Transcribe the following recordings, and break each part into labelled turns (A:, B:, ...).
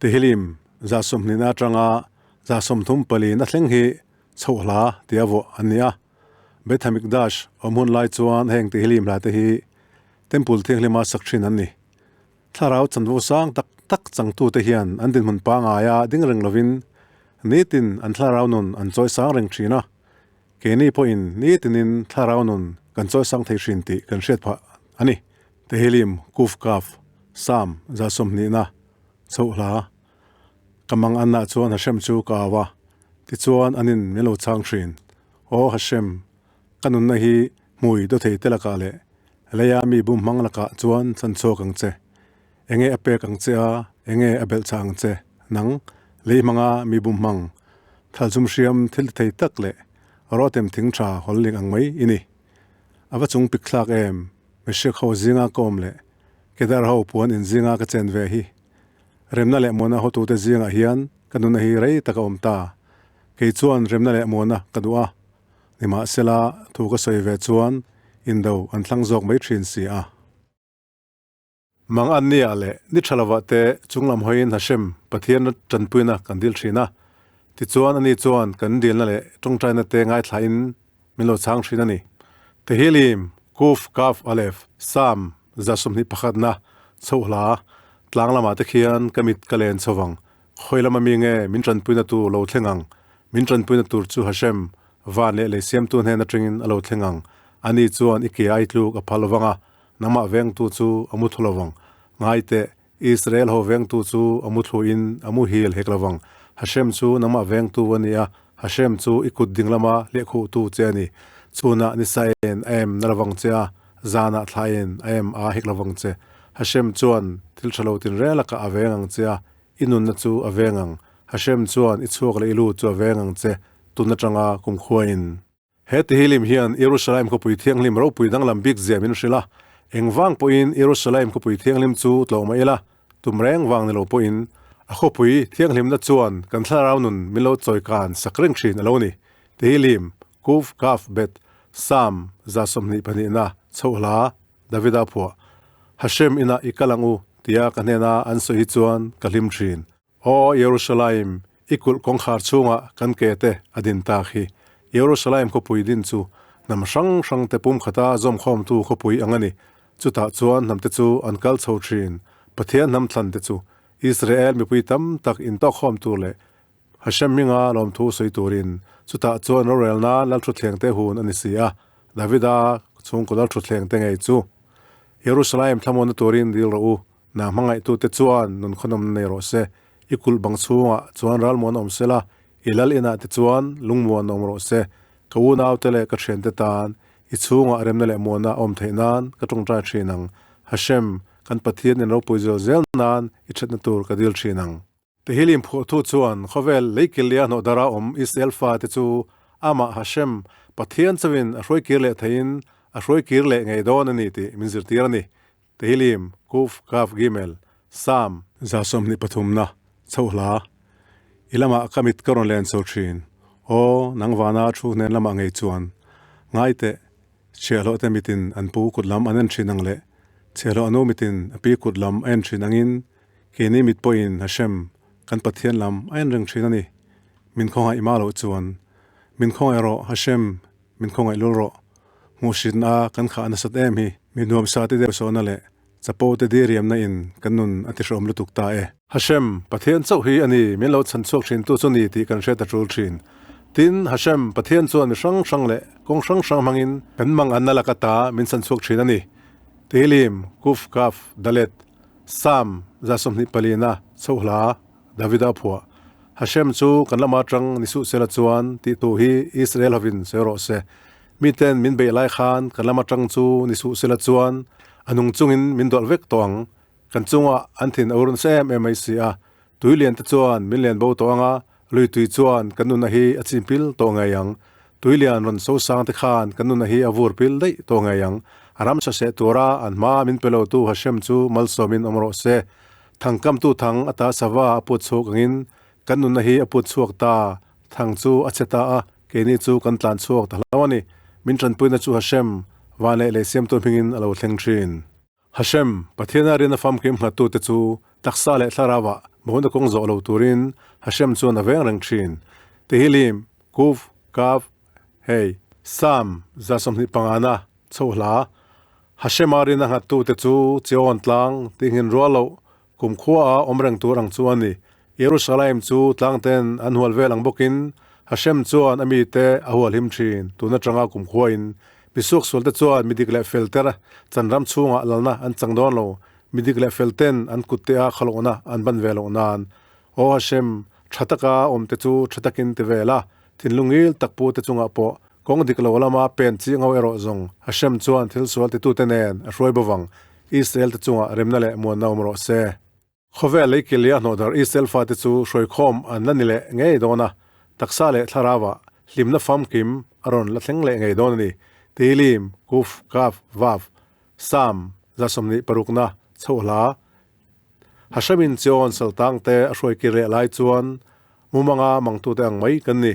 A: Tehillim 29 atanga 34 na thleng hi chhoh hla tia vuah an ni a. Beth Hamikdash awm hun lai chuan heng Tehillim hlate hi Temple thianghlima sak thin an ni. Thlarau chanvo sang tak tak changtute hian an dinhmun pangaia ding reng lovin nitin an thlarau nun an chawi sang reng thin a. Keini pawhin nitinin thlarau nun kan chawi sang thei thin tih kan hriat phah a ni. Tehillim, Kuf Kaf, Sam, 29, Chhoh hla, Ka mang anna chuan Hashem chu ka au a, tichuan anin min lo chhang thin. Aw Hashem, ka nunna hi hmui dawthei te lakah leh leia mi bum hmang lakah chuan chan chhuak ang che. Enge a pek ang che a, enge a belh chah ang che? Nang, lei hmanga mi bum hmang, thalchum hriam thil ti thei tak leh rawtem thing tha hawlling ang mai i ni. A va chung pik thlak em? Meshek ho zinga ka awm leh Kedar ho puan in zinga ka chen ve hi. Remna leh muana hotute zingah hian ka nuna hi rei tak a awm ta. Kei chuan remna leh muana ka duh a, nimahsela thu ka sawi ve chuan indo an thlang zawk mai thin si a. Mang an nia leh ni tha lovah te chunglam hawiin Hashem Pathian tanpuina kan dil thin a, tichuan ani chuan kan dilna leh tawngtaina te ngaithlain min lo chhang thin a ni. Tehillim, Kuf, Kaf, Aleph, Sam, 21 na, chhoh hla, tlang lamah te khian ka mit ka len chho vang, khawi lama mi nge min tanpuina tur lo thleng ang, min tanpuina tur chu Hashem, van leh lei siamtu hnen atangin a lo thleng ang, ani chuan i ke ai tluk a phal lovang a, nangmah vengtu chu a mu thu lovang, ngai teh, Israel ho vengtu chu a mu thluin a muhil hek lovang. Hashem chu nangmah vengtu a ni a, Hashem chu i kut ding lama lehkhuhtu che a ni. Chhunah ni sain a em na lovang che a, zanah thlain a em a hek lovang che. Hashem chuan thil tha lo tinreng lakah a veng ang che a, i nunna chu a veng ang. Hashem chuan i chhuak leh i lu chu a veng ang che, tun atanga kumkhuain. He Tehillim hian Jerusalem khawpui thianghlim ropui danglam bik zia min hrilh a, engvang pawhin Jerusalem khawpui thianghlim chu tlawh mah ila, tum reng vang ni lo pawhin a khawpui thianghlimna chuan kan thlarau nun min lo chawikan sak reng thin a lo ni. Tehillim, Kuf, Kaf, Bet, Sam, 22 na, Chhoh hla, Davida phuah, Hashem inah i kal ang u, tia ka hnena an sawi hi chuan ka hlim thin. Aw Jerusalem, i kulh kawngkhar chhungah kan ke te a din tak hi. Jerusalem khawpui din chu hnam hrang hrang te pumkhata zawmkhawmtu khawpui ang a ni. Chutah chuan hnamte chu an kal chho thin. Pathian hnam thlan te chu Israel mipui tam tak intawkkhawm tur leh Hashem hminga lawmthu sawi turin chutah chuan rorelna lalthuthleng te hun a ni si a, Davida chhungkaw lalthuthleng te ngei chu Jerusalem thlamuanna turin dil rawh u. Nang hmangaihtute chuan nun khawnawmna nei rawh se, i kulh bang chhungah chuan ralmuan awm se la, i lal inah te chuan lungmuan awm rawh se. Ka unaute leh ka thiante tan i chhungah remna leh muanna a awm theih nan ka tawngtai thin ang. Hashem, kan Pathian in ropui zual zel nan i thatna tur ka dil thin ang. Tehillim phuahtu chuan khawvel leikil leh a hnawhdara awm Israel fate chu amah Hashem, Pathian chauhin a hruaikir leh theiin a hruaikir leh ngei dawn a ni tih min zirtir a ni. Tehillim, Kuf, Kaf, Gimel, Sam. 23 na, Chhoh hla. I lamah ka mit ka rawn len chho thin. Aw, nang vana thu hnen lamah ngei chuan. Ngai teh, chhiahhlawh te mitin an pu kut lam an en thin ang leh chhiahhlawh anu mitin a pi kut lam a en thin angin keini mit pawhin Hashem, kan Pathian lam a en reng thin a ni. Min khawngaih mah loh chuan. Min khawngaih rawh, Hashem, Min khawngaih lul rawh. Hmuhsitna a kan khah nasat em hi. Mi nuamsa te deuh sawhna leh chapo te diriamna in kan nun a ti hrawm lutuk ta e. Hashem, Pathian chauh hi a ni min lo chhan chhuak thin tu chu ni tih kan hriat a tul thin. Tin, Hashem, Pathian chuan mi hrang hrang leh kawng hrang hrang hmangin kan mang anna laka ta min chhan chhuak thin a ni. Tehillim, Kuf, Kaf, Dalet, Sam, 24 na, Chhoh hla. Davida phuah, Hashem chu kan lama atang ni suh sela chuan tih thu hi Israel hovin sawi rawh se. Miten min beih lai khan kan lama atang chu ni suh sela chuan a nung chungin min dawlh vek tawh ang. Kan chungah an thin a ur nasa em em mai si a. Tui lian te chuan min lian bo tawh ang a, lui tui chuan kan nunna hi a chim pil tawh ngei ang. Tui lian rawn so sang te khan kan nunna hi a vur pil daih tawh ngei ang. A ram saseh tura an hma min pe lotu Hashem chu malsawmin awm rawh se. Thang kamtu thang ata sava a put chhuak angin kan nunna hi a put chhuak ta. Thang chu a che ta a, keini chu kan tlan chhuak ta hlo a ni. Min tanpuina chu Hashem, van leh lei siamtu hmingin a lo thleng thin. Hashem, Pathiana rin a famkim nghattute chu taksa leh thlarauah bona kawng zawh lo turin Hashem chuan a veng reng thin. Tehillim, Kuf, Kaf, Hei, Sam, 25na, chho hla. Hashema rin a nghattute chu Chion tlang tinghin rual loh Kumkhua a awm reng tur ang chu a ni. Jerusalem chu tlangten an hual vel ang bawkin Hashem chuan a mite a hual him thin. Tun atanga kumkhuain misuak sualte chuan mi dik leh fel ter chan ram chhungah lalna an chang dawn lo. Mi dik leh fel ten an kutte a khalawhna an ban ve loh nan. Aw Hashem, tha taka awmte chu tha takin ti ve la, thinlung ngil tak pu te chungah pawh Kawng dik lo lama pen chi ngo erawh zawng Hashem chuan thil sual titute nen a hruai bawvang Israel te chungah remna leh muanna awm rawh se. Khawvel lei kilia hnawhdar Israel fate chu hruaikhawm an la ni leh ngei dawn a, taksa leh thlarauah hlimna famkim a rawn la thleng leh ngei dawn a ni. Tehillim, Kuf, Kaf, Vav, Sam, 26na, chhoh hla, Hashemin Chion saltang te a hruai kir leh lai chuan mumanga mangtute ang mai kan ni.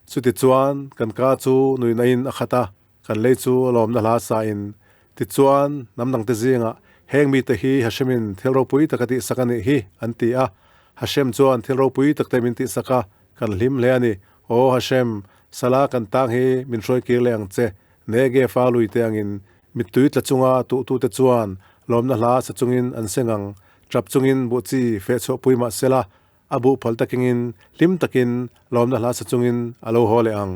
A: Chuti chuan kan ka chu nuihna in a khat a, kan lei chu lawmna hla sa in. Tichuan hnam dangte zingah heng mite hi Hashemin thil ropui tak a tihsak a nih hi an ti a. Hashem chuan thil ropui tak te min tihsak a, kan hlim hle a ni. Aw Hashem, sala kan tang hi min hruai kir leh ang che. Negev a lui te angin Mittui tla chunga tuhtute chuan lawmna hla sa chungin an seng ang, tap chungin buh chi feh chhuahpui mah sela, a buh phal takingin hlim takin lawmna hla sa chungin a lo haw leh ang.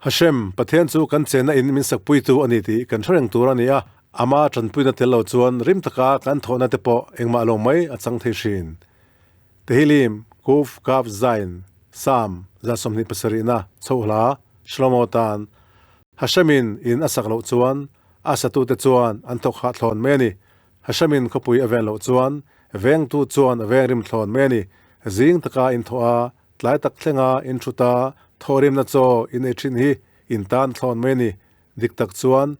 A: Hashem, Pathian chu kan chenna in min sakpuitu a ni tih kan hre reng tur a ni a, ama tanpuina tel lo chuan rim taka kan thawhna te pawh engmah lo mai a chang thei thin. Tehillim, Kuf, Kaf, Zain, Sam, 27na, chhoh hla, Shlomo tan, Hashemin in a sak loh chuan a satute chuan an thawk hah thlawn mai a ni. Hashemin khawpui a ven loh chuan vengtu chuan a veng rim thlawn mai a ni. Zing taka in thawh a, tlai tak thlenga in thut a, thawhrimna chaw in ei thin hi in tan thlawn mai a ni. Dik tak chuan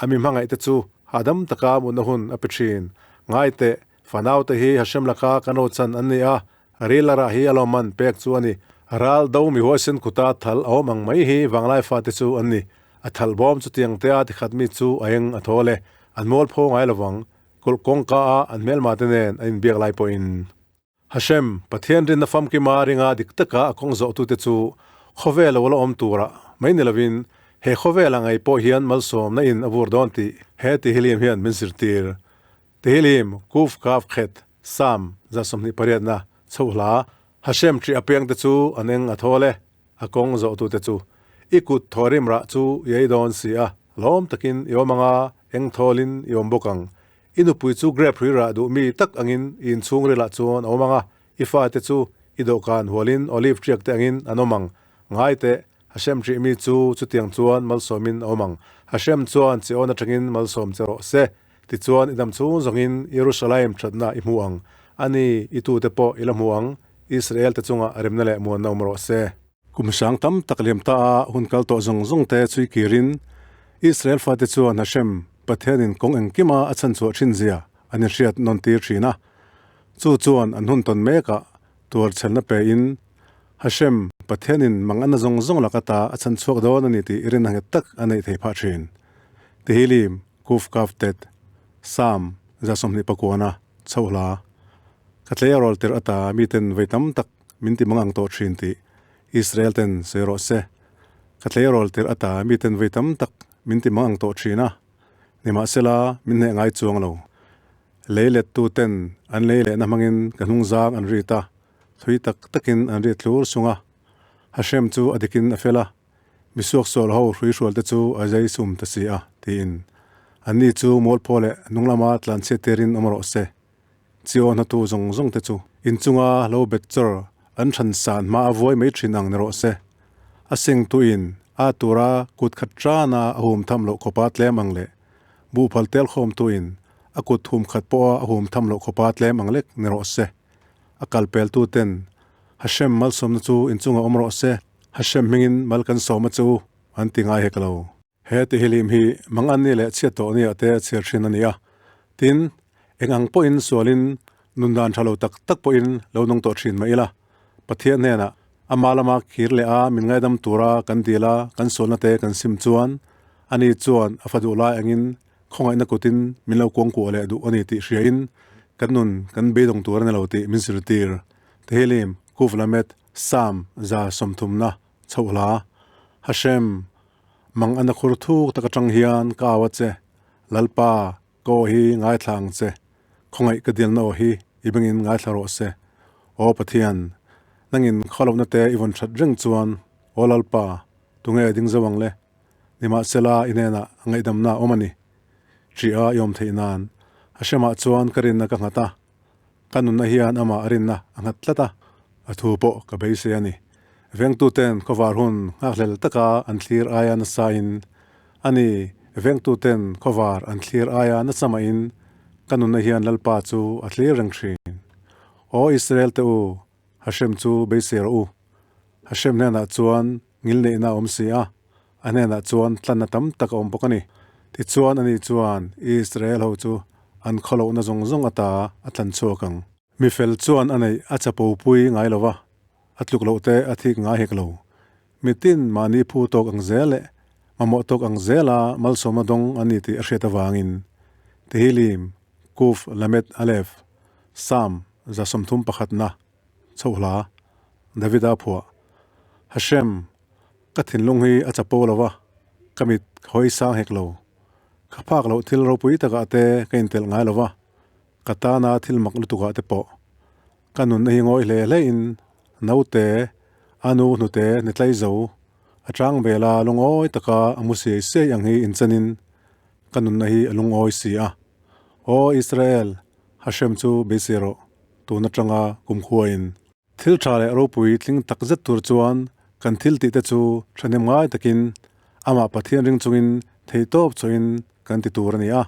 A: a mi hmangaihte chu hahdam taka mutna hun a pe thin. Ngaiteh, fanaute hi Hashem laka kan rochan an ni a, Ril a rah hi a lawmman pek chu a ni. Ral do mi huaisen kuta thal a awm ang mai hi vanglai fate chu an ni. A thal bawm chu tiang tea tikhat mi chu a eng a thawl e. An mual pho ngai lovang. Kulh kawngka a an hmelma te nen an inbiak lai pawhin. Hashem, Pathian rinna famkima ringa dik taka a kawng zawhtute chu khawvel lo la awm turah mai ni lovin he khawvel ang ei pawh hian malsawmna in a vur dawn tih he Tehillim hian min zirtir. Tehillim, Kuf Kaf Khet, Sam, 28na, chho hla, Hashem ṭih apiangte chu an eng a thawl e, a kawng zawhtute chu. I kut thawrim rah chu i ei dawn si a, lawm takin i awm ang a, eng thawlin i awm bawk ang. I nupui chu grep hrui rah duh mi tak angin i inchhung rilah chuan a awm ang a, i fate chu i dawhkan hualin olive ṭiak te angin an awm ang. Ngai teh, Hashem ṭih mi chu chutiang chuan malsawmin a awm ang. Hashem chuan Chion aṭangin malsawm che rawh se. Tichuan i dam chhung zawngin Jerusalem thatna i hmu ang, a ni, i tute pawh i la hmu ang, Israel te chungah remna leh muanna awm rawh se. Kum hrang tam tak liam ta a hun kal tawh zawng zawng te chhui kirin Israel fate chuan Hashem, Pathianin kawng engkima a chhanchhuah thin zia an inhriat nawn tir thin a. Chu chuan an hun tawn mekah tuar chhelna pein Hashem, Pathianin manganna zawng zawng laka ta a chhanchhuak dawn a ni tih rinna nghet tak a neih theih phah thin. Tehillim. Kuf Kaf Tet, Sam, 29na, chho hla. Ka tlei a rawl tirh ata miten vei tam tak min ti mang ang tawh thin tih Israel ten sawi rawh se. Ka tlei a rawl tirh ata miten vei tam tak min ti mang ang tawh thin a, nimahsela min hneh ngai chuang lo. Lei let tu ten an lei lehna hmangin ka hnungzang an rit a, thui tak takin an rit thlur sung a. Hashem chu a dikin a fel a. Mi suaksual ho hruihrual te chu a zai sum ta si a, tiin. Anni chu mualphaw leh hnung lama tlanchhiat tirin awm rawh se. Chiaw hnatu zawng zawng te chu inchunga lo bet chawr an than san hma a vuai mai thin ang ni rawh se. A sengtuin a tura kut khat tana a hum tham loh khawpa tlem ang leh buhphal tel khawmtuin a kut hum khat pawha a hum tham loh khawpa tlem ang lek ni rawh se. A kalpeltu ten Hashem malsawmna chu inchunga awm rawh se. Hashem hmingin mal kan sawm a chu an ti ngai hek lo. He Tehillim hi Manganni leh chhiat tawh nia te chhiar thin a ni a. Tin, eng ang pawhin sualin nun dan tha lo tak tak pawhin lo nung tawh thin mah ila, Pathian hnenah ama lama khir leh a min ngaidam tura kan dil a kan sualna te kan sim chuan ani chuan a fa duh lai angin Khawngaihna kutin min lo kuangkuah leh duh a ni tih hriain kan nun kan beidawng tur a ni lo tih min zirtir. Tehillim, Kuf Lamed, Psalm 30 na chhoh hla. Hashem, mang ana khur thuk tak atang hian ka au a che. Lalpa, ka aw hi ngaithla ang che. Khawngaih ka dilna aw hi i bengin ngaithla rawh se. Aw Pathian, nangin khaw lohna te i vawn that reng chuan, Aw Lalpa, tunge ding zo ang le? Nimahsela, i hnenah ngaihdamna a awm a ni. Ṭiha i awm theih nan Hashemah chuan ka rinna ka nghat a, ka nunna hian amah a rinna a nghat tlat a, a thu pawh ka beisei a ni. Vengtuten khawvar hun nghakhlel taka an thlir aia nasain a ni, vengtuten khawvar an thlir aia nasa mahin ka nunna hian Lalpa chu a thlir reng ṭhin. Aw Israel te u, Hashem chu beisei rawh u. Hashem hnenah chuan ngilneihna a awm si a, a hnenah chuan tlanna tam tak a awm bawk a ni. Tichuan ani chuan Israel ho chu an khawlohna zawng zawng ata a tlan chhuak ang. Mi fel chuan a neih a chapo pui ngai lo va, a tluk loh te a thik ngai hek lo. Mitin mahni phu tawk ang zel leh mamawh tawk ang zela malsawmna dawng a ni tih a hriat avangin Tehillim, Kuf Lamed Aleph, Psalm 31 na chhoh hla Davida phuah Hashem, ka thinlung hi a chapo lo va, ka mit ka hawi sang hek lo. Ka phak loh thil ropui takah te ka intelh ngai lo va, ka tana thil mak lutukah te pawh. Ka nunna hi ngawi hle hlein naute, a nu hnute ni tlai zo, a chang vela lungawi taka a mu siai siai ang hi inchanin ka nunna hi a lungawi si a. Aw Israel, Hashem chu beisei rawh, tun atanga kumkhuain. Thil tha leh ropui tling tak zet tur chuan kan thil tih te chu thahnem ngai takin amah Pathian ring chungin theihtawp chawhin kan ti tur a ni a,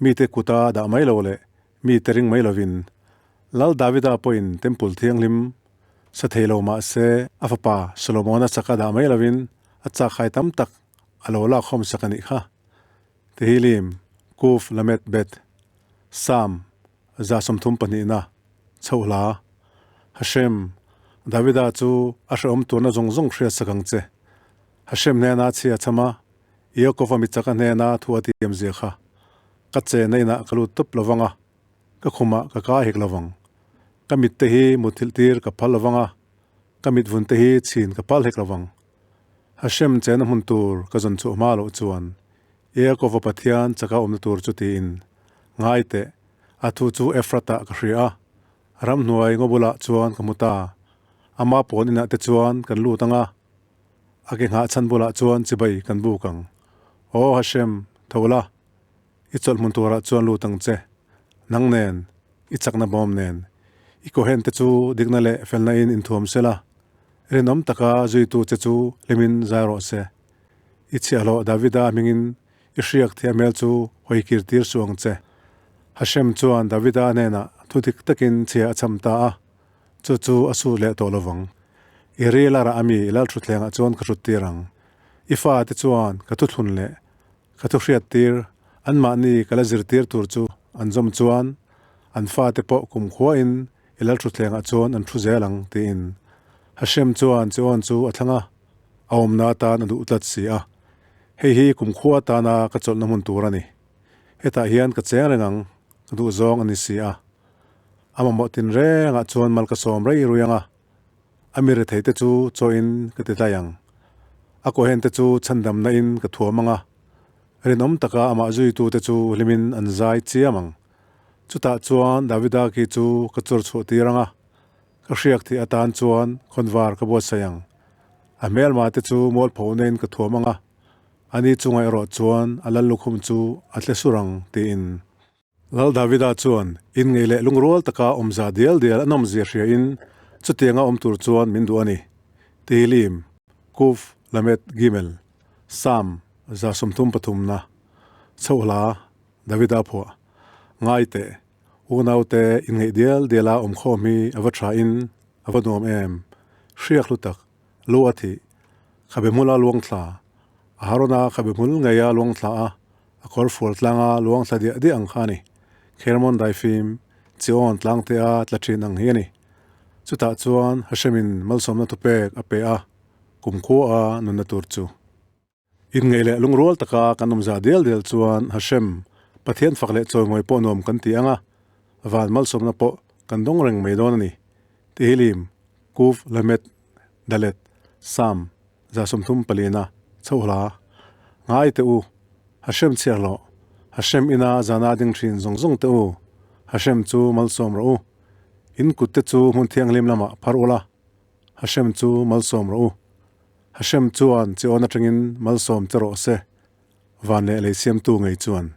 A: mite kuta dah mai lo leh mite ring mai lovin. Lal Davida pawhin Temple thianghlim sa thei lo mah se a fapa Solomona chaka dah mai lovin a chak hai tam tak a lo lak khawm sak a nih kha. Tehillim, Kuf Lamed Bet, Psalm 32 na chhoh hla. Hashem, Davida chu a hrehawm turna zawng zawng hriat sak ang che. Hashem hnena chhia cham a, Yaakova mi chaka hnena thu a tiam zia kha. Ka chenna inah ka lut tawp lovang a, ka khumah ka kai hek lovang. Ka mit te hi muthilh tir ka phal lovang a, ka mit vun te hi chhin ka phal hek lovang. Hashem chenna hmun tur ka zawn chhuah hma loh chuan Yaakova Pathian chaka awmna tur chu tiin, Ngai teh, a thu chu Efratah ka hria a, ramhnuai ngaw bulah chuan ka hmu ta. Ama pawn inah te chuan kan lut ang a, a ke nghah chhan bulah chuan chibai kan buk ang. Aw Hashem, tho la, i chawlh hmun turah chuan lut ang che. Nang nen, i chakna bawm nen, i kohen te chu dikna leh felna in inthuam se la, rinawm taka zuitu che chu hlimin zai rawh se. I chhiahhlawh Davida hmingin i hriak thei a hmel chu hawi kir tir suh ang che. Hashem chuan Davida hnenah thu dik takin chhia a cham ta a, chu chu a su leh tawh lovang. I ril a rah ami i lalthutthlengah chuan ka hrut tir ang. I fate chuan ka thuthlun leh ka thu hriat tir, anmahni ka la zirtir tur chu an zawm chuan an fate pawh kumkhuain i lalthutthlengah chuan an thu zel ang, tiin. Hashem chuan Chion chu a thlang a. A awmna atan a duh tlat si a, hei hi kumkhua atana ka chawlhna hmun tur a ni. Hetah hian ka cheng reng ang, ka duh zawng a ni si a. A mamawh tin rengah chuan mal ka sawm rei rui ang a, a mi retheite chu chawhin ka ti tlai ang. A kawhente chu chhandamna in ka thuam ang a, rinawm taka amah zuitute chu hlimin an zai chiam ang. Chutah chuan Davida ki chu ka chawr chhuah tir ang a, Ka hriak thih atan chuan khawnvar ka buatsaih ang. A hmelma te chu mualpho nen ka thuam ang a, ani chungah erawh chuan a lal lukhum chu a tle sur ang, tiin. Lal Davida chuan inngeih leh lungrual taka awmza dial dial a nawmzia hriain chutianga awm tur chuan min duh a ni. Tehillim, Kuf, Lamed, Gimel, Psalm 33 na chhoh hla Davida phuah ngai teh. Unaute inngeih dial diala awm khawm hi a va tha in a va nuam em? Hriak hlu tak, lu a thih, khabe hmula luang thla, a Harona khabe hmul ngeia luang thla a, a kawr fual tlanga luang thla diah diah ang kha a ni. Khermon daifim, Chion tlangtea tla thin ang hi a ni. Chutah chuan Hashemin malsawmna thupek a pe a, kumkhua a nunna tur chu. Inngeih leh lungrual taka kan awm zah dial dial chuan Hashem, Pathian fak leh chawimawi pawh nuam kan ti ang a, van malsawmna pawh kan dawng reng mai dawn a ni. Tehillim, Kuf Lamed Dalet, Sam, 34 chho hla. Ngai teh u, Hashem chhiar hlawh, Hashem ina zana ding thin zawng zawng teh u, Hashem chu malsawm rawh u. In kut te chu hmun thianghlim lamah phar ula, Hashem chu malsawm rawh u. Hashem chuan chi awn atangin malsawm che rawh se, van leh lei siamtu ngei chuan.